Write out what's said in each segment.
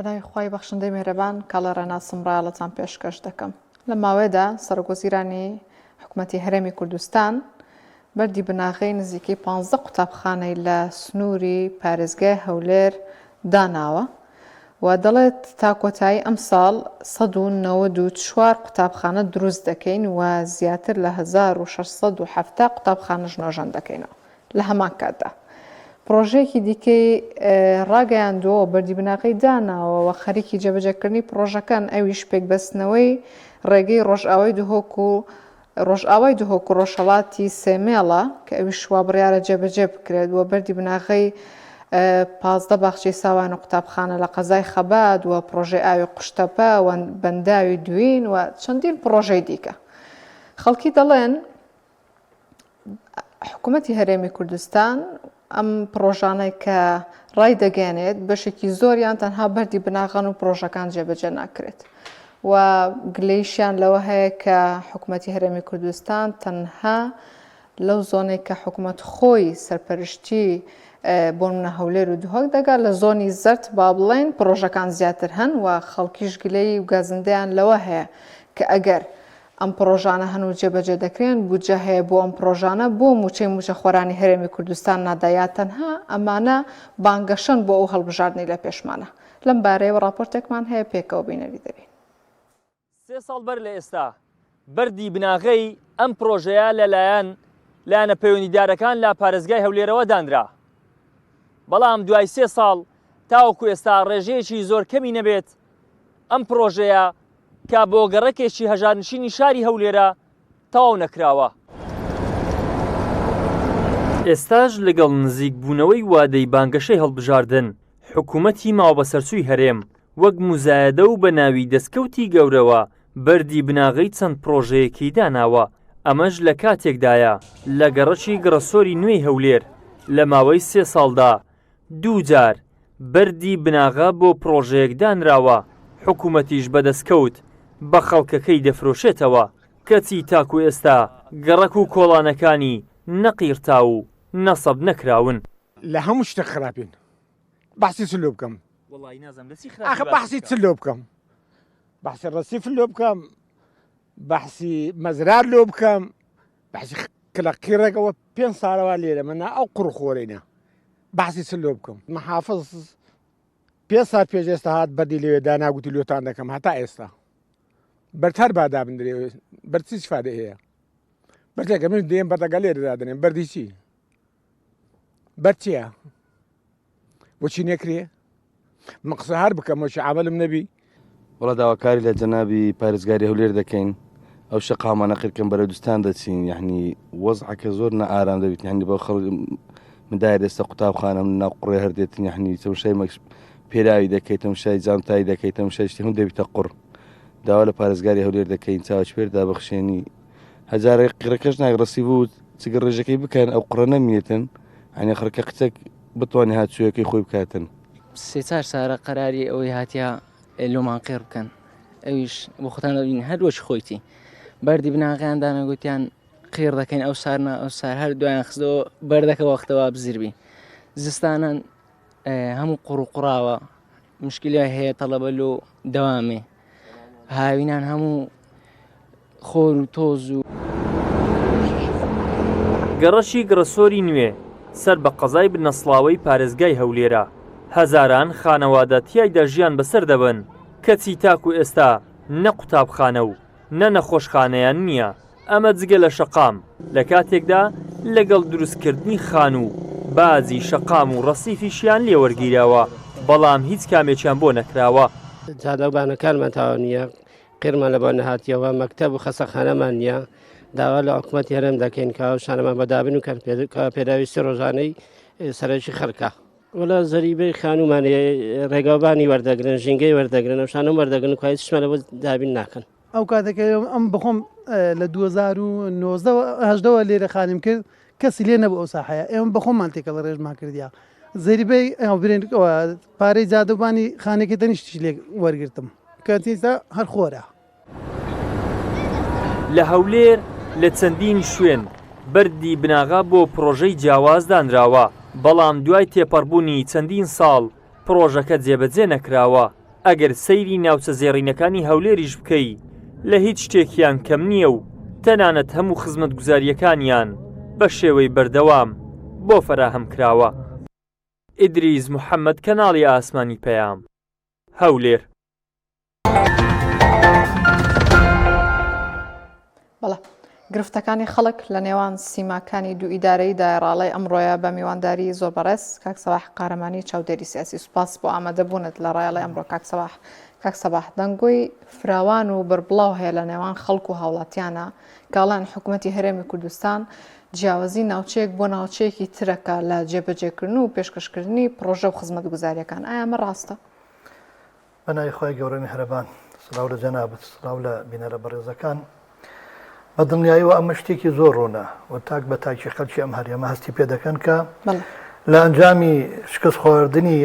بەناوی خوای بەخشندەی میهرەبان کاڵێ ڕێناسم ڕایەڵەتان پێشکەش دەکەم. لەم ماوەیەدا سەرۆک وەزیرانی حکومەتی هەرێمی کوردستان بەردی بناغەی نزیکەی پانزە قوتابخانەی لە سنووری پارێزگای هەولێر داناوە و دەڵێت تا کۆتایی ئەمساڵ 194 قوتابخانە دروست دەکەین و زیاتر لە 1670 قوتابخانەش نۆژەن دەکەینەوە. لە هەمان کاتدا پڕۆژەیەکی دیکەی ڕاگەیاندووە و بەردی بناغەی داناوە و خەریکی جێبەجێکردنی پڕۆژەکەن، ئەویش پێکبەستنەوەی ڕێگەی ڕۆژئاوای دهۆک و ڕۆژئاوای دهۆک و ڕۆژهەڵاتی سێمێڵە کە ئەویش وا بڕیارە جێبەجێ بکرێت و بەردی بناغەی 15 باخچەی ساوایان و قوتابخانە لە قەزای خەبات و پڕۆژەی ئاوی قوشتەپە و بەنداوی دوین و چەندین پڕۆژەی دیکە. خەڵکی دەڵێن حکوومەتی هەرێمی کوردستان ئەم پڕۆژانەی کە ڕایدەگەیەنێت بەشێکی زۆریان تەنها بەردی بناغەن و پڕۆژەکان جێبەجێ ناکرێت و گلەیشیان لەوە هەیە کە حکوومەتی هەرێمی کوردستان تەنها لەو زۆنێک کە حکوومەت خۆی سەرپەرشتی بۆ منە هەولێر و دهۆک دەگات لە زۆنی زەرد با بڵێن پڕۆژەکان زیاتر هەن و خەڵکیش گلەی و گازندەیان لەوە هەیە کە ئەگەر ئەم پڕۆژانە هەن و جێبەجێ دەکرێن، بودجە هەیە بۆ ئەم پڕۆژانە، بۆ مووچەی مووچەخۆرانی هەرێمی کوردستان نادا یا تەنها ئەمانە بانگەشەن بۆ ئەو هەڵبژاردنەی لە پێشمانە؟ لەم بارەیەوە ڕاپۆرتێکمان هەیە پێکەوە بینەری دەبین. سێ ساڵ بەر لە ئێستا بەردی بناغەی ئەم پڕۆژەیە لەلایەن لایەنە پەیوەندیدارەکان لە پارێزگای هەولێرەوە دانرا، بەڵام دوای سێ ساڵ تاوەکو ئێستا ڕێژەیەکی زۆر کەمی نەبێت ئەم پڕۆژەیە کە بۆ گەڕەکێکی هەژارنشینی شاری هەولێرە تەواو نەکراوە. ئێستاش لەگەڵ نزیکبوونەوەی وادەی بانگەشەی هەڵبژاردن، حکومەتی ماوەبەسەرچووی هەرێم وەک موزایەدە و بە ناوی دەستکەوتی گەورەوە بەردی بناغەی چەند پڕۆژەیەکی داناوە، ئەمەش لە کاتێکدایە لە گەڕەکی گڕەسۆری نوێی هەولێر لە ماوەی سێ ساڵدا دووجار بەردی بناغە بۆ پڕۆژەیەک دانراوە، حکومەتیش بە دەستکەوت بە خەڵکەکەی دەفرۆشێتەوە، کەچی تاکو ئێستا گەڕەک و کۆڵانەکانی نە قیڕتاو و نە سەد نەکراون. لە هەموو شتێک خراپین بەحسی چ لۆ بکەم ئاخە بەحسی چ لۆ بکەم بەحسی ڕەسیف لۆ بکەم بەحسی مەزرار لۆ بکەم بەحسی کلە قیڕێکەوە پێ ساڵەوە لێرە منە ئەو قوڕ خۆرینە بەحسی چ لۆ بکەم محافظ پێ سال پێش ئێستا هات بەردی لەوێ دانا گوتی لۆتان دەکەم هەتا ئێستا بەرد هەر با دابندرێ بەرد چی فادە هەیە بەردێکە من دێم بەردەگە لێرە دادنێم بەردی چی بەرد چییە بۆچی نەکرێ من قسە هەر بکەم وەکی عاملم نەبی. وەڵا داواکاری لە جەنابی پارێزگاری هەولێر دەکەین ئەو شەقامانە قیرکەن بەرەو دوستان دەچین یعنی وەزعەکە زۆر نائارام دەبیت یعنی بۆ خەڵک مندای دەستە قوتابخانە من ناو قوڕێ هەر دێتن یعنی تەمشای مەکس پێراوی دەکەیت تەمشای جانتای دەکەیت تەمشای شتی هەموو دەبیتە قوڕ داوا لە پارێزگاری هەولێر دەکەین چاوچ پێردا بخشێنی هەزارە قیڕەکەش ناک ڕەسیڤ و چگە ڕێژەکەی بکەن ئەو قڕە نەمینێتن ئەنی خڕکە قچەک بتوانێ هاتچوویەکەی خۆی بکاتن. سێ چار سارە قەراری ئەوەی هاتیا لۆمان قێڕ بکەن ئەویش بۆ خۆتان دەبین هەر وەکی خۆیتی بەردی بناغیان دانا گوتیان قێڕ دەکەین ئەو سارنا ئەو سار هەر دوایان خستەوە بەردەکە وەختەوە بزربی زستانان هەموو قوڕ و قوڕاوە مشکلە هەیە تەڵەبە لۆ دەوامێ هاوینان هەموو خۆر و تۆز و. گەڕەکی گڕەسۆری نوێ سەر بە قەزای بنەسڵاوەی پارێزگای هەولێرە، هەزاران خانەوادە تیایدا ژیان بەسەر دەبەن، کەچی تاکو ئێستا نە قوتابخانە و نە نەخۆشخانەیان نییە، ئەمە جگە لە شەقام، لە کاتێکدا لەگەڵ دروستکردنی خانوو باجی شەقام و ڕەسیفیشیان لێ وەرگیراوە، بەڵام هیچ کامێکیان بۆ نەکراوە. جادەوبانەکانمان تەواو نییە، قیرمان لە بۆ نەهاتیەوە، مەکتەب و خەسەخانەمان نییە، داوا لە حکومەتی هەرێم دەکەین کە ئەو شانەمان بۆ دابین بکەن کە پێداویستی ڕۆژانەی سەرەکی خەڵکە. وەلا زەریبەی خانوومان ڕێگاوبانی وەردەگرن، ژینگەی وەردەگرن، ئەو شانەم وەردەگرن، کوای هیچمان لە بۆ دابین ناکەن. ئەو کاتە کە ئەم بەخۆم لە 2019 هەژدەوە لێرە خانیم کرد کەسی لێ نەبوو ئەو ساحەیە ئێمە بەخۆمان تێکەڵ ڕێژمان کردیا زەریبەی پارەی جادەبانی خانێکی تەنیشتیش لێ وەرگرتم کە تێستا هەر خۆرە. لە هەولێر لە چەندین شوێن بەردی بناغە بۆ پڕۆژەی جیاواز دانراوە، بەڵام دوای تێپەڕبوونی چەندین ساڵ پڕۆژەکە جێبەجێ نەکراوە. ئەگەر سەیری ناوچە زێڕینەکانی هەولێریش بکەی لە هیچ شتێکیان کەم نییە و تەنانەت هەموو خزمەتگوزارییەکانیان بە شێوەی بەردەوام بۆ فەراهەم کراوە. ئیدریس محەمەد کەناڵی ئاسمانی پەیام، هەولێر. بەڵێ گرفتەکانی خەڵک لە نێوان سیماکانی دوو ئیدارەیی دایڕاڵای ئەمڕۆیە بە میوانداری زۆر بەڕێز کاک سەباح قارەمانی چاودێری سیاسی سوپاس بۆ ئامادەبوونت لە ڕایەڵی ئەمڕۆ کاک سەباح کاک سەباح دەنگۆی فراوان و بەربڵاو هەیە لە نێوان خەڵک و هاوڵاتیانە کاڵان حکوومەتی هەرێمی کوردستان جیاوازی ناوچەیەک بۆ ناوچەیەکی ترەکە لە جێبەجێکردن و پێشکەشکردنی پڕۆژە و خزمەتگوزاریەکان ئایا ئەمە ڕاستە؟ بە ناوی خوای گەورە میهرەبان. سڵاو لە جەنابت، سڵاو لە بینەرە بەڕێزەکان. بە دڵنیاییەوە ئەمە شتێکی زۆر ڕوونە و تاک بە تاکی خەڵکی ئەم هەرێمە هەستی پێ دەکەن کە لە ئەنجامی شکست خواردنی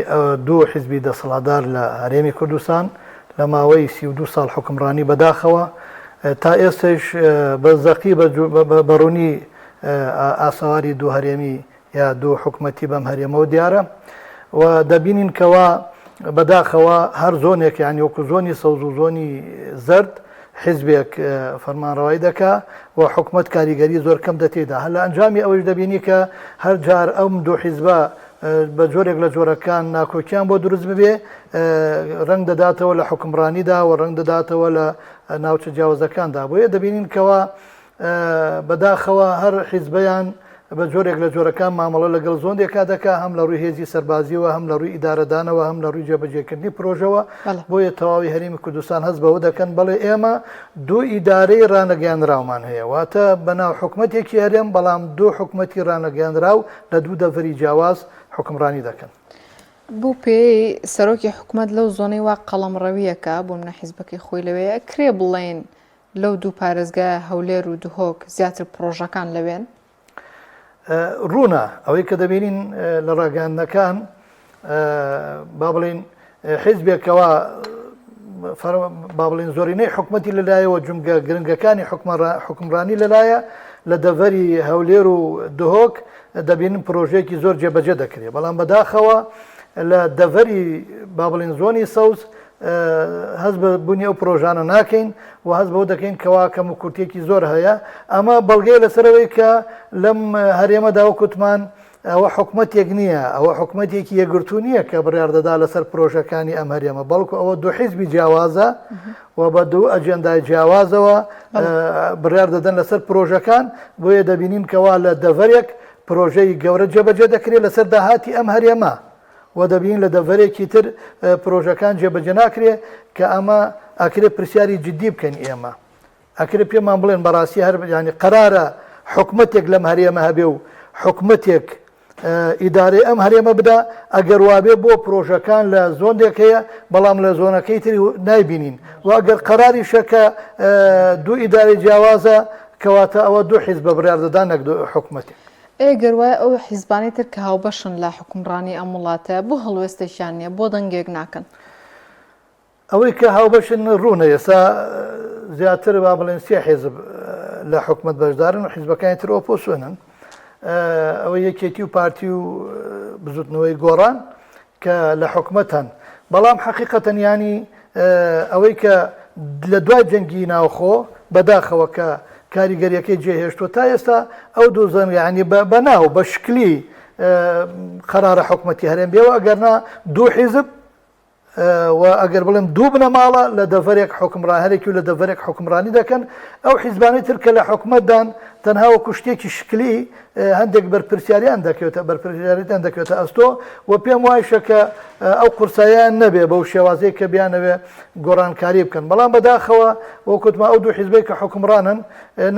دوو حیزبی دەسەڵاتدار لە هەرێمی کوردستان لە ماوەی 32 ساڵ حوکمڕانی بەداخەوە تا ئێستەیش بە زەقی بە ڕوونی ئاسەواری دوو هەرێمی یا دوو حکومەتی بەم هەرێمەوە دیارە و دەبینین کەوا بەداخەوە هەر زۆنێک یانی وەکو زۆنی سەوز و زۆنی زەرد حیزبێک فەرمانڕەوایی دەکا و حکومەت کاریگەری زۆر کەم دەتێدا هەر لە ئەنجامی ئەوەیش دەبینی کە هەر جار ئەم دوو حیزبە بە جۆرێک لە جۆرەکان ناکۆکیان بۆ دروست ببێ ڕەنگ دەداتەوە لە حکومڕانیدا و ڕەنگ دەداتەوە لە ناوچە جیاوازەکاندا بۆیە دەبینین کەوا بەداخەوە هەر حیزبەیان بە جۆرێک لە جۆرەکان مامەڵە لەگەڵ زۆندێکا دەکا هەم لە ڕووی هێزی سەربازیەوە هەم لە ڕووی ئیدارەدانەوە هەم لە ڕووی جێبەجێکردنی پرۆژەوە بۆیە تەواوی هەرێمی کوردستان هەست بەوە دەکەن بەڵێ ئێمە دوو ئیدارەی ڕانەگەیاندراومان هەیە واتە بەناو حکومەتێکی هەرێم بەڵام دوو حکومەتی ڕانەگەیاندراو لە دوو دەڤەری جیاواز حوکمڕانی دەکەن. بەو پێیەی سەرۆکی حکومەت لەو زۆنەی وا قەڵەمڕەوییەکە، بۆ منە حیزبەکەی خۆی لەوێیە، ئەکرێ بڵێین لەو دوو پارێزگایە هەولێر و دهۆک زیاتر پڕۆژەکان لەوێن؟ ڕوونە ئەوەی کە دەبینین لە ڕاگەیاندنەکان با بڵین حیزبێکەوە با بڵین زۆرینەی حکومەتی لەلایەوە جومگە گرنگەکانی حکومڕانی لەلایە لە دەڤەری هەولێر و دهۆک دەبینن پرۆژەیەکی زۆر جێبەجێ دەکرێت بەڵام بەداخەوە لە دەڤەری با بڵین زۆنی سەوز هەست بە بوونی ئەو پرۆژانە ناکەین و هەست بەوە دەکەین کەوا کەموکورتییەکی زۆر هەیە، ئەمە بەڵگەیە لەسەر ئەوەی کە لەم هەرێمەدا وەک وتمان ئەوە حکومەتێک نییە، ئەوە حکومەتێکی یەکگرتوو نییە کە بڕیار دەدا لەسەر پرۆژەکانی ئەم هەرێمە، بەڵکو ئەوە دوو حیزبی جیاوازە و بە دوو ئەجێندای جیاوازەوە بڕیار دەدەن لەسەر پرۆژەکان، بۆیە دەبینین کەوا لە دەڤەرێک پرۆژەی گەورە جێبەجێ دەکرێت لەسەر داهاتی ئەم هەرێمە. و دەبینین لە دەڤەرێکی تر پرۆژەکان جێبەجێ ناکرێ کە ئەمە ئەکرێ پرسیاری جدی بکەین ئێمە ئەکرێ پێمان بڵێن بەڕاستی هەر ینی قەرارە حکومەتێک لەم هەرێمە هەبێ و حکومەتێک ئیدارەی ئەم هەرێمە بدا ئەگەر وابێ بۆ پرۆژەکان لە زۆندێک هەیە بەڵام لە زۆنەکەی تری نایبینین و ئەگەر قەراریشە کە دوو ئیدارەی جیاوازە کەواتە ئەوە دوو حیزب بە بڕیار دەدان نەک دوو حکومەتێک. ئێ گەر وایە ئەو حیزبانەی تر کە هاوبەشن لە حوکمڕانی ئەم وڵاتە بۆ هەڵوێستێکیان نیە؟ بۆ دەنگێک ناکەن؟ ئەوەی کە هاوبەشن ڕوونە ئێستا زیاتر با بڵێن سێ حیزب لە حکومەت بەشدارن و حیزبەکانی تر ئۆپۆسیۆنن ئەوە یەکێتی و پارتی و بزوتنەوەی گۆڕان کە لە حکومەت هەن بەڵام حەقیقەتەن یانی ئەوەی کە لە دوای جەنگی ناوخۆ بەداخەوە کە کاریگەریەکەی جێهێشتووە تا ئێستا ئەو دوو زەنگ یانی بە ناو بە شکلی قەرارە حکومەتی هەرێم بێەوە ئەگەرنا دوو حیزب و ئەگەر بڵێم دوو بنەماڵە لە دەڤەرێک حوکمڕان هەرێکی و لە دەڤەرێک حوکمڕانی دەکەن، ئەو حیزبانەی تر کە لە حکومەتدان تەنها وەکو شتێکی شکلی هەندێک بەرپرسیاریان دەکەوێتە بەرپرسیارێتیان دەکەوێتە ئەستۆ و پێم وایشە کە ئەو قورساییان نەبێ بەو شێوازەی کە بیانەوێ گۆڕانکاری بکەن بەڵام بەداخەوە وەک وتم ئەو دوو حیزبەی کە حوکمڕانن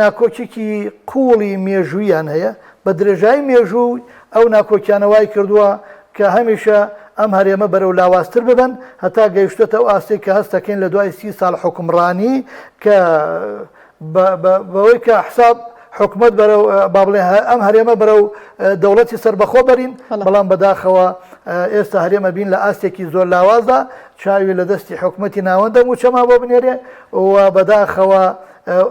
ناکۆکیکی قووڵی مێژوویان هەیە بە درێژایی مێژوو ئەو ناکۆکیانە وای کردووە کە هەمیشە ئەم هەرێمە بەرەو لاوازتر ببەن هەتا گەیشتۆتە ئەو ئاستەی کە هەست دەکەین لە دوای سی ساڵ حوکمڕانی کە بەوەی کە حساب حکومەت بەرەو با بڵێ ئەم هەرێمە بەرەو دەوڵەتی سەربەخۆ بەرین بەڵام بەداخەوە ئێستا هەرێمە بین لە ئاستێکی زۆر لاوازدا چاوی لە دەستی حکومەتی ناوەندە موچەمان بۆ بنێرێ و بەداخەوە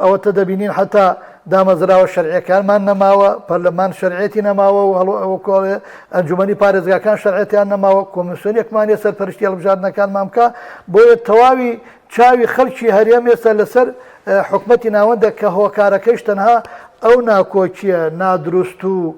ئەوەتە دەبینین حتا دامەزراوە شەرعیەکانمان نەماوە، پەرلەمان شەرعیەتی نەماوە و هەڵوکۆڵێ ئەنجومەنی پارێزگاکان شەرعیەتیان نەماوە، کۆمیسیۆنێکمان نیە سەرپەرشتی هەڵبژاردنەکانمان بکا، بۆیە تەواوی چاوی خەڵکی هەرێم ئێستا لەسەر حکومەتی ناوەندە کە هۆکارەکەیش تەنها ئەو ناکۆکیە نادروست و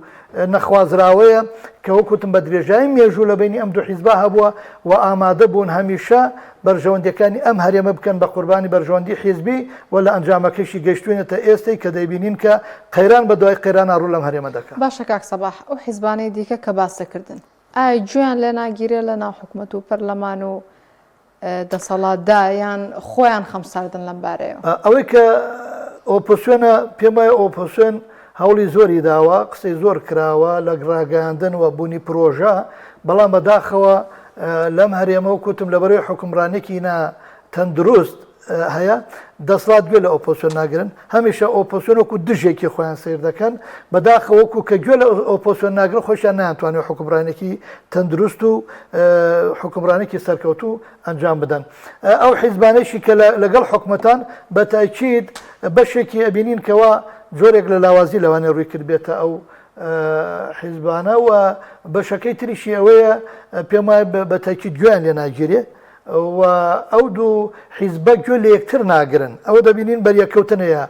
نەخوازراوەیە کە وەک وتم بە درێژایی مێژوو لە بەینی ئەم دوو حیزبا هەبووە و ئامادە بوون هەمیشە بەرژەوەندیەکانی ئەم هەرێمە بکەن بە قوربانی بەرژەوەندی حیزبی و لە ئەنجامەکەیشی گەیشتوینەتە ئێستەی کە دەیبینین کە قەیران بە دوای قەیرانا ڕوو لەم هەرێمە دەکا. باشە کاک سەباح ئەو حیزبانەی دیکە کە باست کردن ئایا گوێیان لێ ناگیرێ لە ناو حکومەت و پەرلەمان و دەسەڵاتدا یان خۆیان خەمساردن لەم بارەیەوە؟ ئەوەی کە ئۆپۆسیۆنە پێم وایە ئۆپۆسیۆن هەوڵی زۆری داوە، قسەی زۆر کراوە لە ڕاگەیاندن و بوونی پرۆژە، بەڵام بەداخەوە لەم هەرێمە وەک وتم لەبەرەی حوکمڕانیەکی نا تەندروست هەیە دەسڵات گوێ لە ئۆپۆسیۆن ناگرن، هەمیشە ئۆپۆسیۆن وەکو دژێکی خۆیان سەیر دەکەن، بەداخەوە وەکو کە گوێ لە ئۆپۆسیۆن ناگرن خۆشیان نەیانتوانیوە حوکمڕانیەکی تەندروست و حوکمڕانێکی سەرکەوتوو ئەنجام بدەن. ئەو حیزبانەیشی کە لەگەڵ حکومەتان بە تاکید بەشێکی ئەبینین کەوا جۆرێک لە لاوازی لەوانەیە ڕووی کردبێتە ئەو حیزبانە و بەشەکەی تریشی ئەوەیە پێم وایە بە تاکید گوێیان لێ ناگیرێ و ئەو دوو حیزبە گوێ لە یەکتر ناگرن ئەوە دەبینین بەریەککەوتن هەیە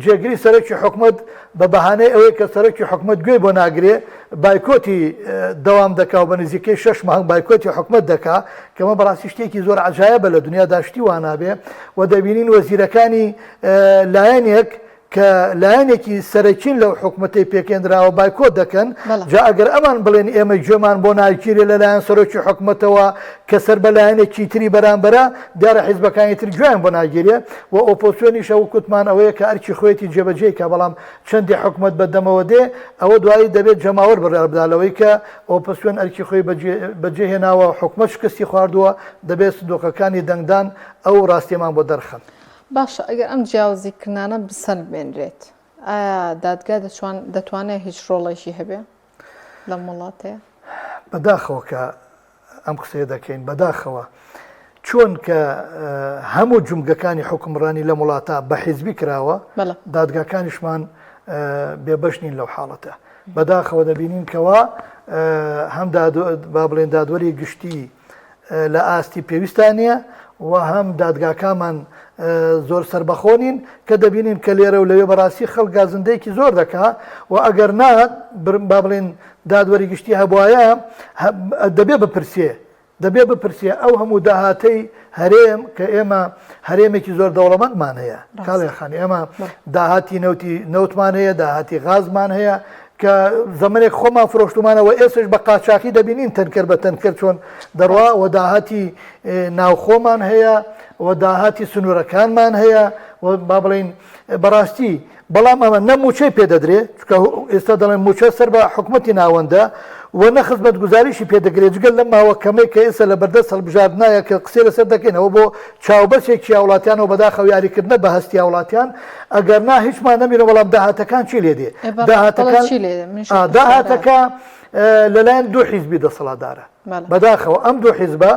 جێگری سەرەکی حکومەت بە بەهانەی ئەوەی کە سەرەکی حکومەت گوێی بۆ ناگرێ بایکۆتی دەوام دەکا و بە نزیکەی شەش مانگ بایکۆتی حکومەت دەکا کەمە بەڕاستی شتێکی زۆر عەجایەبە لە دنیادا شتی وا نابێ و دەبینین وەزیرەکانی لایەنێک کە لایەنێکی سەرەکین لەو حکومەتەی پێکهێنراوە بایکۆت دەکەن، جا ئەگەر ئەمان بڵێن ئێمە گوێمان بۆ ناگیرێ لەلایەن سەرۆکی حکومەتەوە کە سەر بە لایەنێکی تری بەرامبەرە، دیارە حیزبەکانی تر گوێیان بۆ ناگیرێ و ئۆپۆسیۆنیش وەک وتمان ئەوەیە کە ئەرکی خۆیەتی جێبەجێی کا، بەڵام چەندی حکومەت بە دەمەوە دێ ئەوە دوایی دەبێت جەماوەر بڕیار بدا لەوەی کە ئۆپۆسیۆن ئەرکی خۆی بەجێ هێناوە، حکومەت شکستی خواردووە، دەبێت سندوقەکانی دەنگدان ئەو ڕاستیەمان بۆ دەرخەن. باشە ئەگەر ئەم جیاوازیکردنانە بسەلمێنرێت ئایا دادگا دەتوانێت هیچ ڕۆڵێکی هەبێ لەم وڵاتەیە؟ بەداخەوە کە ئەم قسەیە دەکەین، بەداخەوە چۆن کە هەموو جومگەکانی حوکمڕانی لەم وڵاتە بە حیزبی کراوە، دادگاکانیشمان بێبەش نین لەو حاڵەتە. بەداخەوە دەبینین کەوا هەم با بڵێن دادوەری گشتی لە ئاستی پێویستا نییە و هەم دادگاکامان زۆر سەربەخۆ نین کە دەبینین کە لێرە و لەوێ بەڕاستی خەڵک گازندەیەکی زۆر دەکا و ئەگەر نا با بڵێن دادوەری گشتی هەبوایە دەبێ بپرسێ دەبێ بپرسێ ئەو هەموو داهاتەی هەرێم کە ئێمە هەرێمێکی زۆر دەوڵەمەندمان هەیە کاڵێ خان ئێمە داهاتی نەوتی نەوتمان هەیە داهاتی غازمان هەیە کە زەمەنێک خۆمان فرۆشتومانەوە ئێسش بە قاچاخی دەبینین تەنکەر بە تەنکەر چۆن دەڕوا و داهاتی ناوخۆمان هەیە و داهاتی سنوورەکانمان هەیە و با بڵین بەڕاستی بەڵام ئەمە نە مووچەی پێ دەدرێ، چونکە ئێستا دەڵێن مووچە سەر بە حکومەتی ناوەندە و نە خزمەتگوزاریشی پێ دەگرێ، جگە لەم ماوە کەمەی کە ئێستا لە بەردەست هەڵبژاردنایە کە قسەی لەسەر دەکەین ئەوە بۆ چاوبەسێکی هاوڵاتیانەوە بەداخەوە یاریکردنە بە هەستی هاوڵاتیان، ئەگەر نا هیچمان نەمینەوە بەڵام داهاتەکان چی لێ دێ؟ داهاتەکان داهاتەکە لەلایەن دوو حیزبی دەسەڵاتدارە بەداخەوە ئەم دوو حیزبە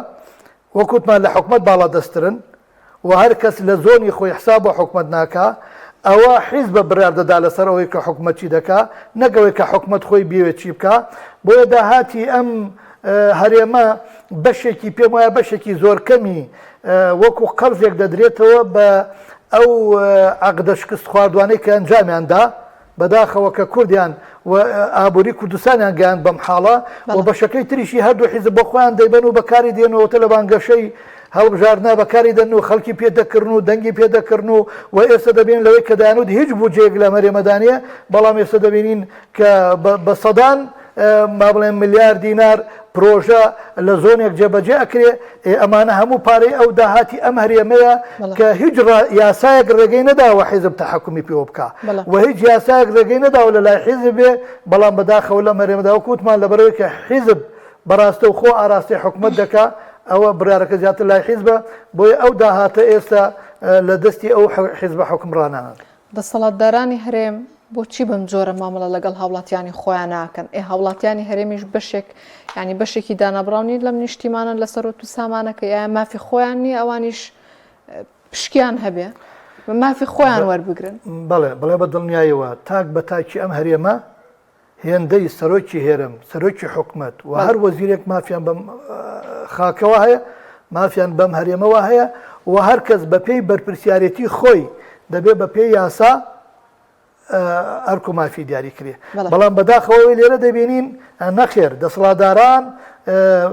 وەک وتمان لە حکومەت باڵادەستترن و هەر کەس لە زۆنی خۆی حساب بۆ حکومەت ناکا، ئەوە حیزبە بڕیار دەدا لەسەر ئەوەی کە حکومەت چی دەکا، نەک ئەوەی کە حکومەت خۆی بیەوێت چی بکا. بۆیە داهاتی ئەم هەرێمە بەشێکی پێم وایە بەشێکی زۆر کەمی وەکو قەرزێک دەدرێتەوە بە ئەو عەقدە شکستخواردوانەی کە ئەنجامیان دا، بەداخەوە کە کوردیان و ئابووری کوردستانیان گەیاند بەم حاڵە و بەشەکەی تریشی هەردوو حیزب بۆ خۆیان دەیبەن و بەکاری دێنەوەتە لە بانگەشەی هەڵبژاردنا بەکاری دەن و خەڵکی پێ دەکڕن و دەنگی پێ دەکڕن و و ئێستا دەبینن لەوەی کە دەیانوت هیچ بودجەیەک لەم هەرێمەدا نییە بەڵام ئێستا دەبینین کە بە سەدان با بڵێن ملیار دینار پرۆژە لە زۆنێک جێبەجێ ئەکرێ، ئێ ئەمانە هەموو پارەی ئەو داهاتی ئەم هەرێمەیە کە هیچ یاسایەک ڕێگەی نەداوە حیزب تەحەکومی پێوە بکا و هیچ یاسایەک ڕێگەی نەداوە لە لای حیزب بێ، بەڵام بەداخەوە لەم هەرێمەدا وەکو وتمان لەبەرئەوەی کە حیزب بەڕاستەوخۆ ئاراستەی حکومەت دەکا ئەوە بڕیارەکە زیاتر لای حیزبە، بۆیە ئەو داهاتە ئێستا لە دەستی ئەو حیزبە حوکمڕانانەن. دەسەڵاتدارانی هەرێم بۆچی بەم جۆرە مامەڵە لەگەڵ هاوڵاتیانی خۆیان ناکەن؟ ئێ هاوڵاتیانی هەرێمیش بەشێک یانی بەشێکی دانابڕاو نین لەم نیشتیمانە لە سەرۆت و سامانەکەی ئایا مافی خۆیان نییە ئەوانیش پشکیان هەبێ؟ مافی خۆیان وەربگرن. بەڵێ بەڵێ بە دڵنیایەوە تاک بە تاکی ئەم هەرێمە هێندەی سەرۆکی هێرم، سەرۆکی حکومەت و هەر وەزیرێک مافیان بەم خاکەوە هەیە، مافیان بەم هەرێمەوە هەیە و هەر کەس بەپێی بەرپرسیارێتی خۆی دەبێ بەپێی یاسا ئەرک و مافی دیاری کرێ. بەڵام بەداخەوە ئەوەی لێرە دەبینین نەخێر دەسەڵاتداران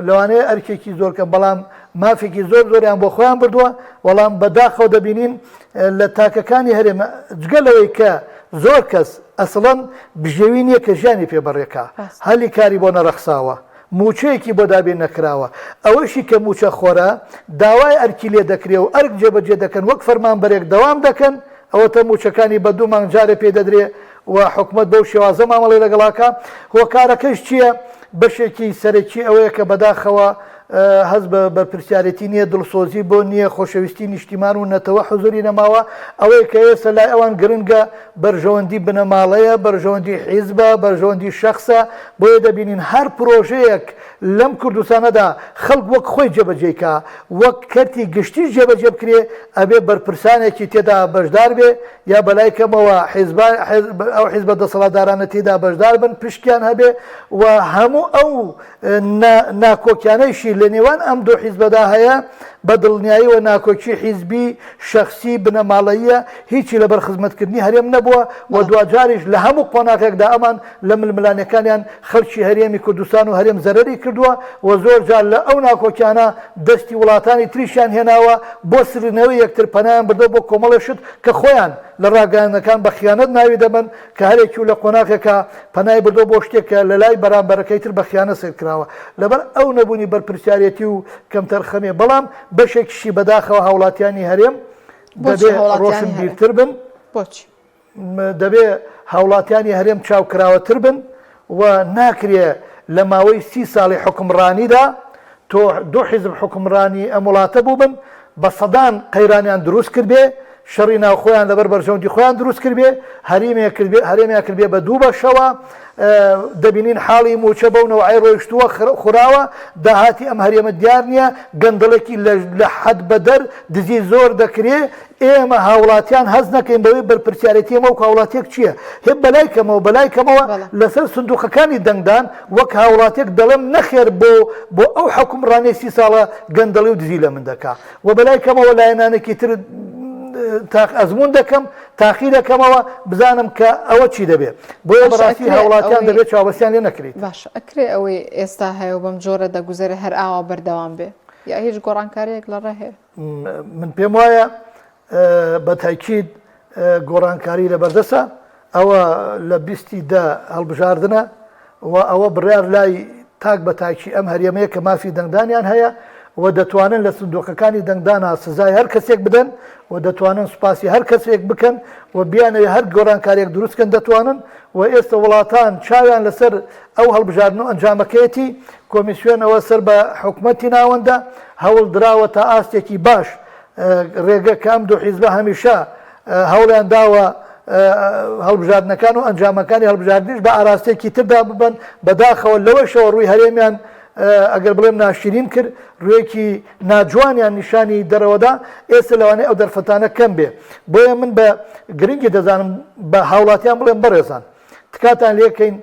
لەوانەیە ئەرکێکی زۆر کەم بەڵام مافێکی زۆر زۆریان بۆ خۆیان بردووە، بەڵام بەداخەوە دەبینین لە تاکەکانی هەرێم جگە لەوەی کە زۆر کەس ئەسڵەن بژێوی نییە کە ژیانی پێ بەڕێکا، هەلی کاری بۆ نەڕەخساوە، مووچەیەکی بۆ دابین نەکراوە، ئەوەشی کە مووچە خۆرە داوای ئەرکی لێ دەکرێ و ئەرک جێبەجێ دەکەن وەک فەرمانبەرێک دەوام دەکەن، ئەوەتە مووچەکانی بە دوو مانگ جارێ پێ دەدرێ و حکومەت بەو شێوازە مامەڵەی لەگەڵا کا، هۆکارەکەش چییە؟ بەشێکی سەرەکی ئەوەیە کە بەداخەوە هەست بە بەرپرسیارێتی نییە، دڵسۆزی بۆ نییە، خۆشەویستی نیشتیمان و نەتەوە حزوری نەماوە، ئەوەی کە ئێستا لای ئەوان گرنگە بەرژەوەندی بنەماڵەیە، بەرژەوەندی حیزبە، بەرژەوەندی شەخسە، بۆیە دەبینین هەر پرۆژەیەک لەم کوردستانەدا خەڵک وەک خۆی جێبەجێی کا، وەک کەرتی گشتیش جێبەجێ بکرێ، ئەبێ بەرپرسانێکی تێدا بەشدار بێ یا بەلای کەمەوە حیزبە ئەو حیزبە دەسەڵاتدارانە تێدا بەشدار بن، پشکیان هەبێ و هەموو ئەو ناکۆکیانەیشی لە نێوان ئەم دوو حیزبەدا هەیە، بە دڵنیاییەوە ناکۆکی حیزبی، شەخسی، بنەماڵەییە، هیچی لەبەر خزمەتکردنی هەرێم نەبووە و دواجاریش لە هەموو قۆناغێکدا ئەمان لە ململانێکانیان خەڵکی هەرێمی کوردستان و هەرێم زەرەری کردووە و زۆر جار لە ئەو ناکۆکیانە دەستی وڵاتانی تریشیان هێناوە بۆ سڕینەوەی یەکتر پەنایان بردووە بۆ کۆمەڵێ شت کە خۆیان لە ڕاگەیاندنەکان بە خیانەت ناوی دەبەن کە هەرێکی و لە قۆناغێکا پەنای بردووە بۆ شتێک کە لە لای بەرامبەرەکەی تر بە خیانەت سەیر کراوە لەبەر ئەو نەبوونی بەرپرسیارێتی و کەمتەرخەمیە بەڵام بەشێکیشی بەداخەوە هاوڵاتیانی هەرێم بۆچی دەبێ هاوڵاتیانی هەرێم؟ ڕۆشنبیرتر بن. بۆچی؟ دەبێ هاوڵاتیانی هەرێم چاوکراوەتر بن و ناکرێ لە ماوەی سی ساڵی حوکمڕانیدا تۆ دوو حیزب حوکمڕانی ئەم وڵاتە بووبن بە سەدان قەیرانیان دروست کردبێ، شەڕی ناوخۆیان لەبەر بەرژەوەندی خۆیان دروست کردبێ، هەریمێ کردبێ هەرێمیان کردبێ بە دوو بەشەوە، دەبینین حاڵی مووچە بەو نەوعەی ڕۆیشتووە خوراوە، داهاتی ئەم هەرێمە دیار نییە، گەندەڵێکی لە حەد بەدەر، دزی زۆر دەکرێ، ئێمە هاوڵاتیان هەست نەکەین بەوەی بەرپرسیارێتی ئێمە وەک هاوڵاتیەک چییە؟ هێ بەلای کەمەوە بەلای کەمەوە لەسەر سندوقەکانی دەنگدان وەک هاوڵاتیەک دەڵێم نەخێر بۆ بۆ ئەو حوکمڕانیەی سی ساڵە گەندەڵی و دزی لە من دەکا و بەلای کەمەوە لایەنانێکی تر تاق ئەزموون دەکەم تاقی دەکەمەوە بزانم کە ئەوە چی دەبێ بۆیە باشە بەڕاستی ئەکرێ هاوڵاتیان ئەوەی دەبێت چاوبەستیان لێ نەکرێت. باشە ئەکرێ ئەوەی ئێستا هەیە و بەم جۆرە دەگوزەرێ هەر ئاوا بەردەوام بێ یا هیچ گۆڕانکاریەک لە ڕێ هەیە؟ من پێم وایە بە تاکید گۆڕانکاری لەبەردەسە ئەوە لە بیستی دە هەڵبژاردنە و ئەوە بڕیار لای تاک بە تاکی ئەم هەرێمەیە کە مافی دەنگدانیان هەیە و دەتوانن لە سندوقەکانی دەنگدانا سزای هەر کەسێک بدەن و دەتوانن سوپاسی هەر کەسێک بکەن و بیانەوێ هەر گۆڕانکاریەک دروستکەن دەتوانن و ئێستا وڵاتان چاویان لەسەر ئەو هەڵبژاردن و ئەنجامەکەیەتی کۆمیسیۆن ئەوە سەر بە حکومەتی ناوەندە، هەوڵ دراوە تا ئاستێکی باش رێگە کە ئەم دوو حیزبە هەمیشە هەوڵیان داوە هەڵبژاردنەکان و ئەنجامەکانی هەڵبژاردنیش بە ئاراستەیەکی تردا ببەن، بەداخەوە لەوەشەوە رووی هەرێمیان ئەگەر بڵێم ناشرین کرد، روویەکی ناجوانیان نیشانی دەرەوەدا، ئێستا لەوانەیە ئەو دەرفەتانە کەم بێ. بۆیە من بە گرنگی دەزانم بە هاوڵاتیان بڵێم بەڕێزان تکاتان لێکەین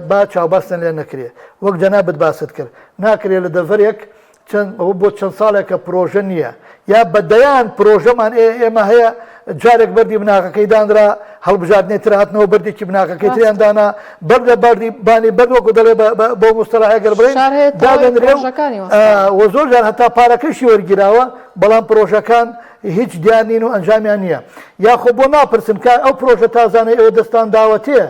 با چاوبەستن لێ نەکرێ وەک جەنابت باست کرد ناکرێ لە دەڤەرێک چەند ئەوە بۆ چەند ساڵێکە پرۆژە نییە یا بە دەیان پرۆژەمان ئێمە هەیە جارێک بەردی بناغەکەی دانرا هەڵبژاردنێ تر هاتنەوە بەردێکی بناغەکەی تریان دانا بەر لە بەردی بانی بەرد وەکو دەڵێ بۆ مستەلاحێک گەر بڵێین دادەنرێ و زۆر جار هەتا پارەکەشی وەرگیراوە بەڵام پرۆژەکان هیچ دیار نین و ئەنجامیان نییە. یاخۆ بۆ ناپرسن کاک ئەو پرۆژە تازانەی ئێوە دەستتان داوەتێ،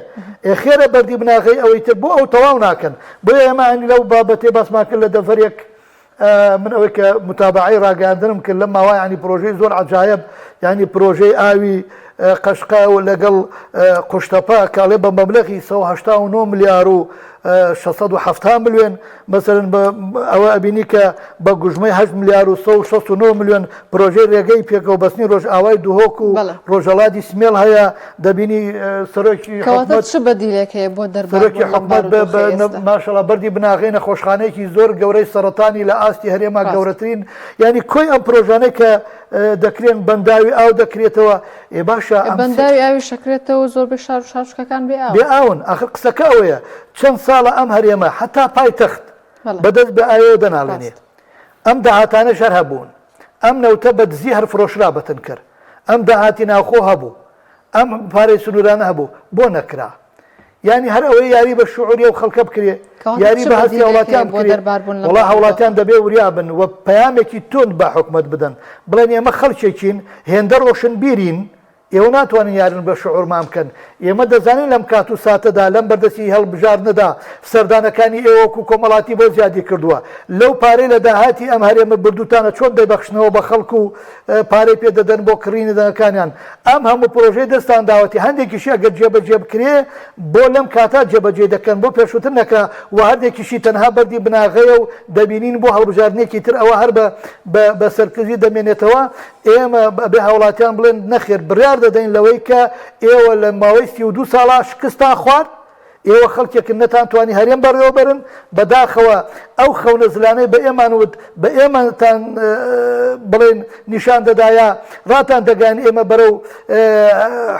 ئێ خێرە بەردی بناغەی ئەوەی تر بۆ ئەو تەواو ناکەن؟ بۆیە ئێمە ئەنی لەو بابەتەی باسمان کرد لە دەڤەرێک من ئەوەی کە متابەعەی ڕاگەیاندنم کرد لەم ماوە یانی پرۆژەی زۆر عەجایەب یانی پرۆژەی ئاوی قەشقە و لەگەڵ قوشتەپە کە ئەڵێ بە مەبلەغی 189 ملیار و. 670 ملیۆن مەسەلەن بە ئەوە ئەبینی کە بە گوژمەی 8 ملیار و 169 ملیۆن پرۆژەی رێگەی پێکەوە بەستنی رۆژئاوای دهۆک و رۆژهەڵاتی سمێڵ هەیە دەبینی سەرۆکی کەواتە چ بەدیلێک هەیە بۆ سەرۆکی حکومەت ماشەڵا بەردی بناغەی نەخۆشخانەیەکی زۆر گەورەی سەرەتانی لە ئاستی هەرێما گەورەترین یعنی کۆی ئەم پرۆژانەی کە دەکرێن بەنداوی ئاو دەکرێتەوە ئێ باشە بەنداوی ئاوی شەکرێتەوە زۆربەی شار و شارچکەکان بێ ئاو بێ ئاون ئاخر قسەکە ئەوەیە چەند ساڵە ئەم هەرێمە هەتا پایتەخت بەدەست بێ ئاوەوە دەناڵێنێ ئەم داهاتانەش هەر هەبوون ئەم نەوتە بە دزی هەر فرۆشرا بە تەنکەر ئەم داهاتی ناوخۆ هەبوو ئەم پارەی سنوورانە هەبوو بۆ نەکرا یانی هەر ئەوەی یاری بە شعوری ئەو خەڵکە بکرێ یاری بە هەستی هاوڵاتیان بکرێ وڵا هاوڵاتیان دەبێ وریا بن و پەیامێکی توند بە حکومەت بدەن بڵێن ئێمە خەڵکێکین هێندە ڕۆشنبیرین ئێوە ناتوانن یارن بە شعورمان بکەن ئێمە دەزانین لەم کات و ساتەدا لەم بەردەستی هەڵبژاردنەدا سەردانەکانی ئێوە وەکو کۆمەڵاتی بۆ زیادی کردووە لەو پارەی لە داهاتی ئەم هەرێمە بردوتانە چۆن دەیبەخشنەوە بە خەڵک و پارەی پێ دەدەن بۆ کڕینی دەنگەکانیان ئەم هەموو پرۆژەی دەستان داوەتی هەندێکیشی ئەگەر جێبەجێ بکرێ بۆ لەم کاتە جێبەجێ دەکەن بۆ پێشووتر نەکرا و هەندێکیشی تەنها بەردی بناغەیە و دەبینین بۆ هەڵبژاردنێکی تر ئەوە هەر بە بە سەرکزی دەمێنێتەوە ئێمە ئەبێ هاوڵاتیان بڵێن نەخێر بڕیار دەدەین لەوەی کە ئێوە لە ماوەی 32 ساڵا شکستان خوارد ئێوە خەڵکێکن نەتانتوانی هەرێم بەڕێوە بەرن، بەداخەوە ئەو خەونە زلانەی بە ئێمان وت، بە ئێمەتان بڵێن نیشان دەدایا، ڕاتان دەگەیاند ئێمە بەرەو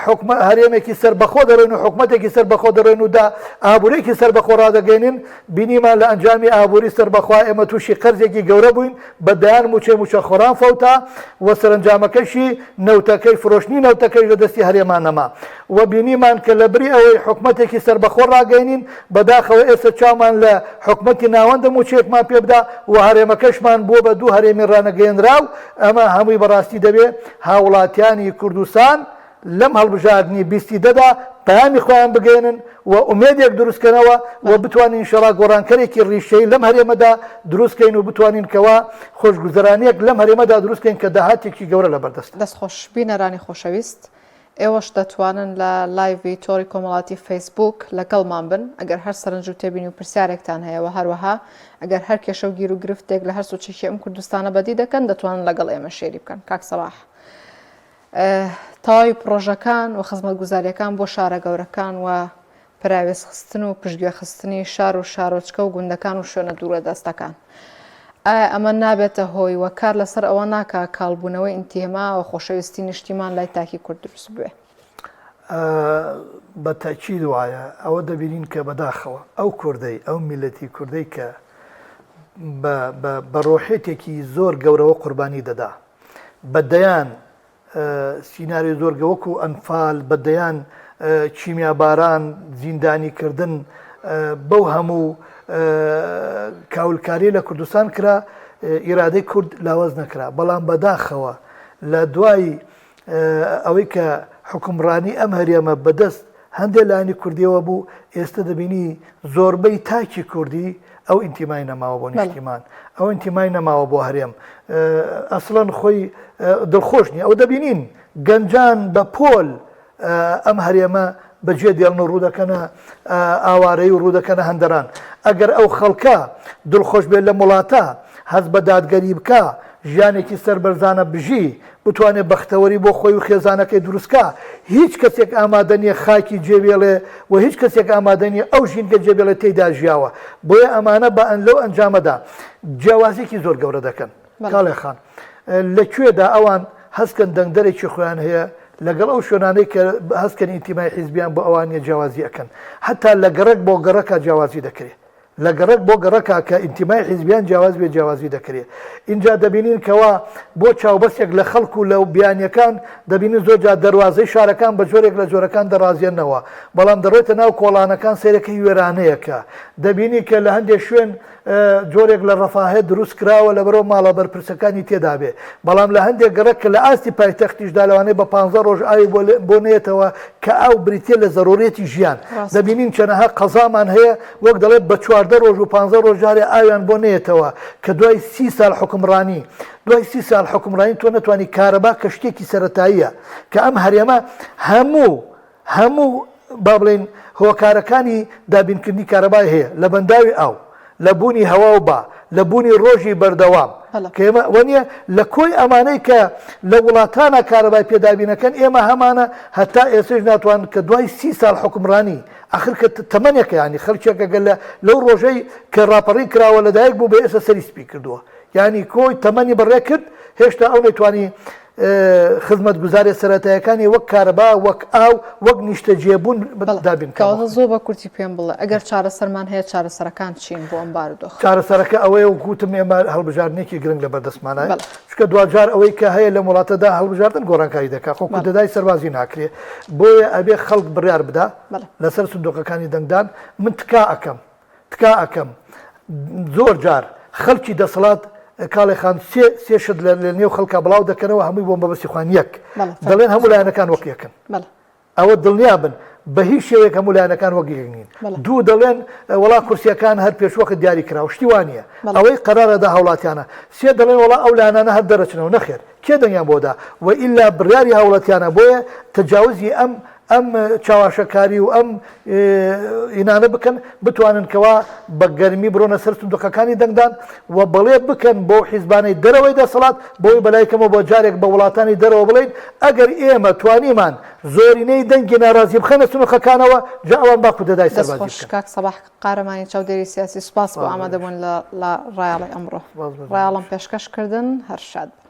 حکومە هەرێمێکی سەربەخۆ دەڕۆین و حکومەتێکی سەربەخۆ دەڕۆین و دا ئابوورێکی سەربەخۆ ڕادەگەیەنین، بینیمان لە ئەنجامی ئابووری سەربەخۆ ئێمە تووشی قەرزێکی گەورە بووین، بە دەیان مووچەی مووچەخۆران فەوتا و سەرەنجامەکەشی نەوتەکەی فرۆشتنی نەوتەکەش لە دەستی هەرێما نەما و بینیمان کە لە بری ئەوەی حکومەتێکی سەربەخۆ ڕاگەینین بەداخەوە ئێستا چاومان لە حکومەتی ناوەندە مووچەیەکمان پێ بدا و هەرێمەکەشمان بووە بە دوو هەرێمی ڕانەگەیەنراو ئەمە هەمووی بەڕاستی دەبێ هاوڵاتیانی کوردستان لەم هەڵبژاردنی بیستی دەدا پەیامی خۆیان بگەیەنن و ئومێدێک دروست کەنەوە و بتوانین ئینشەڵا گۆڕانکەرێکی ڕیشەیی لەم هەرێمەدا دروست کەین و بتوانین کەوا خۆشگوزەرانیەک لەم هەرێمەدا دروست کەین کە داهاتێکی گەورە لەبەردەستە. دەست خۆش بینەرانی خۆشەویست ئێوەش دەتوانن لە لایڤی تۆڕی کۆمەڵاتی فەیسبووک لەگەڵمان بن ئەگەر هەر سەرنج و تێبینی و پرسیارێکتان هەیە و هەروەها ئەگەر هەر کێشە و گیروگرفتێک لە هەر سوچێکی ئەم کوردستانە بەدی دەکەن دەتوانن لەگەڵ ئێمە شێری بکەن کاک سەڵاح تەواوی پڕۆژەکان و خزمەتگوزارییەکان بۆ شارە گەورەکان و پەراوێزخستن و پشتگوێخستنی شار و شارۆچکە و گوندەکان و شوێنە دوورەدەستەکان. ئایا ئەمە نابێتە هۆی و کار لەسەر ئەوە ناکا کاڵبوونەوەی ئینتیما و خۆشەویستی نیشتیمان لای تاکی کورد دروست ببێ؟ بە تەئکید وایە. ئەوە دەبینین کە بەداخەوە ئەو کوردەی، ئەو میللەتی کوردەی کە بە بە بە ڕۆحیەتێکی زۆر گەورەوە قوربانی دەدا، بە دەیان سیناریۆی زۆر گە وەکو ئەنفال، بە دەیان کیمیاباران، زیندانیکردن، بەو هەموو کاولکاریە لە کوردستان کرا، ئیرادەی کورد لاواز نەکرا. بەڵام بەداخەوە لە دوای ئەوەی کە حوکمڕانی ئەم هەرێمە بەدەست هەندێ لایەنی کوردیەوە بوو، ئێستە دەبینی زۆربەی تاکی کوردی ئەو ئینتیمای نەماوە بۆ نیشتیمان، ئەو ئینتیمای نەماوە بۆ هەرێم، ئەسڵەن خۆی دڵخۆش نیە. ئەو دەبینین گەنجان بە پۆل ئەم هەرێمە بەجێ دێڵن و ڕوودەکەنە ئاوارەی و ڕوودەکەنە هەندەران. ئەگەر ئەو خەڵکە دڵخۆش بێت لەم وڵاتە، هەست بە دادگەری بکا، ژیانێکی سەربەرزانە بژی، بتوانێ بەختەوەری بۆ خۆی و خێزانەکەی دروست کا، هیچ کەسێک ئامادە نییە خاکی جێ بێڵێ و هیچ کەسێک ئامادە نییە ئەو ژینگە جێ بێڵێ تێیدا ژیاوە. بۆیە ئەمانە بە لەو ئەنجامەدا جیاوازییەکی زۆر گەورە دەکەن. کاڵێ خان، لە کوێدا ئەوان هەست کەن دەنگدەرێکی خۆیان هەیە، لەگەڵ ئەو شوێنانەی کە هەست کەن ئینتیمای حیزبیان بۆ ئەوان نییە جیاوازی ئەکەن. هەتا لە گەڕەک بۆ گەڕەکا جیاوازی دەکرێ. لە گەڕەک بۆ گەڕەکا کە ئینتیمای حیزبیان جیاواز بێ جیاوازی دەکرێ. ئینجا دەبینین کەوا بۆ چاوبەستێک لە خەڵک و لە بیانیەکان دەبینین زۆر جار دەروازەی شارەکان بە جۆرێک لە جۆرەکان دەڕازێنەوە بەڵام دەڕۆیتە ناو کۆڵانەکان سەیرەکەی وێرانەیەکە دەبینی کە لە هەندێ شوێن جۆرێک لە ڕەفاهێت دروست کراوە لەبەرئەوە ماڵە بەرپرسەکانی تێدا بێ بەڵام لە هەندێک گەڕەک کە لە ئاستی پایتەختیشدا لەوانەیە بە پانزە ڕۆژ ئاوی بۆ بۆ نەیەتەوە کە ئاو بریتیە لە زەروریەتی ژیان دەبینین چەنەها قەزامان هەیە وەک دەڵێ بە 14 ڕۆژ و پانزە ڕۆژ جارێ ئاویان بۆ نەیەتەوە کە دوای سی سال حوکمڕانی دوای سی سال حوکمڕانی تۆ نەتوانی کارەبا کە شتێکی سەرەتاییە کە ئەم هەرێمە هەموو هەموو با بڵێین هۆکارەکانی دابینکردنی کارەبای هەیە لە بەنداوی ئاو، لە بوونی هەوا و با، لە بوونی ڕۆژی بەردەوام کە ئێمە وەنیە لە کۆی ئەمانەی کە لە وڵاتانا کارەبای پێ دابینەکەن ئێمە هەمانە هەتا ئێستەش ناتوانن کە دوای سی ساڵ حوکمڕانی ئاخر کە تەمەنێکە یانی خەڵکێکە گەر لە لەو ڕۆژەی کە ڕاپەڕین کراوە لەدایک بوو بێ ئێستا سەری سپی کردووە یانی کۆی تەمەنی بەڕێ کرد هێشتا ئەو نەیتوانی خزمەتگوزاریە سەرەتایەکانی وەک کارەبا، وەک ئاو، وەک نیشتەجێبوون دابین بکات. کەواتە زۆر بە کورتی پێم بڵێ ئەگەر چارەسەرمان هەیە چارەسەرەکان چین بۆ ئەم بارودۆخە؟ چارەسەرەکە ئەوەیە وەک وتم ئێمە هەڵبژاردنێکی گرنگ لەبەردەستمانایە چونکە دواجار ئەوەی کە هەیە لەم وڵاتەدا هەڵبژاردن گۆڕانکاری دەکات خۆ کودەتای سەربازی ناکرێ بۆیە ئەبێ خەڵک بڕیار بدا لەسەر سندوقەکانی دەنگدان من تکا ئەکەم تکا ئەکەم زۆر جار خەلکی دەسەڵات کاڵێ خان سێ سێ شت لە لە نێو خەڵکا بڵاو دەکەنەوە هەمووی بۆ مەبەستی خۆیان یەک دەڵێن هەموو لایەنەکان وەک یەکن ئەوە دڵنیا بن بە هیچ شێوەیەک هەموو لایەنەکان وەک یەک نین دوو دەڵێن وەڵا کورسیەکان هەر پێشوەخت دیاری کراوە شتی وا نییە ئەوەی قەرارە دا هاوڵاتیانە سێ دەڵێن وەڵا ئەو لایەنانە هەر دەرەچنەوە نەخێر کێ دەنگیان بۆ دا و ئیلا بڕیاری هاوڵاتیانە بۆیە تەجاوزی ئەم ئەم چاواشەکاری و ئەم ئینانە بکەن بتوانن کەوا بە گەرمی بڕۆنە سەر سندوقەکانی دەنگدان و بەڵێ بکەن بۆ حیزبانەی دەرەوەی دەسەڵات بۆی بەلای کەمەوە بۆ جارێک بە وڵاتانی دەرەوە بڵێین ئەگەر ئێمە توانیمان زۆرینەی دەنگی ناڕازی بخەنە سنوقەکانەوە جا ئەوان با کودەدای سەربازی دەست خۆش بکەن. کاک سەباح قارەمانی چاودێری سیاسی سوپاس بۆ ئامادەبوون لە ڕایەڵی ئەمڕۆ ڕایەڵم پێشکەش کردن هەر شاد بن.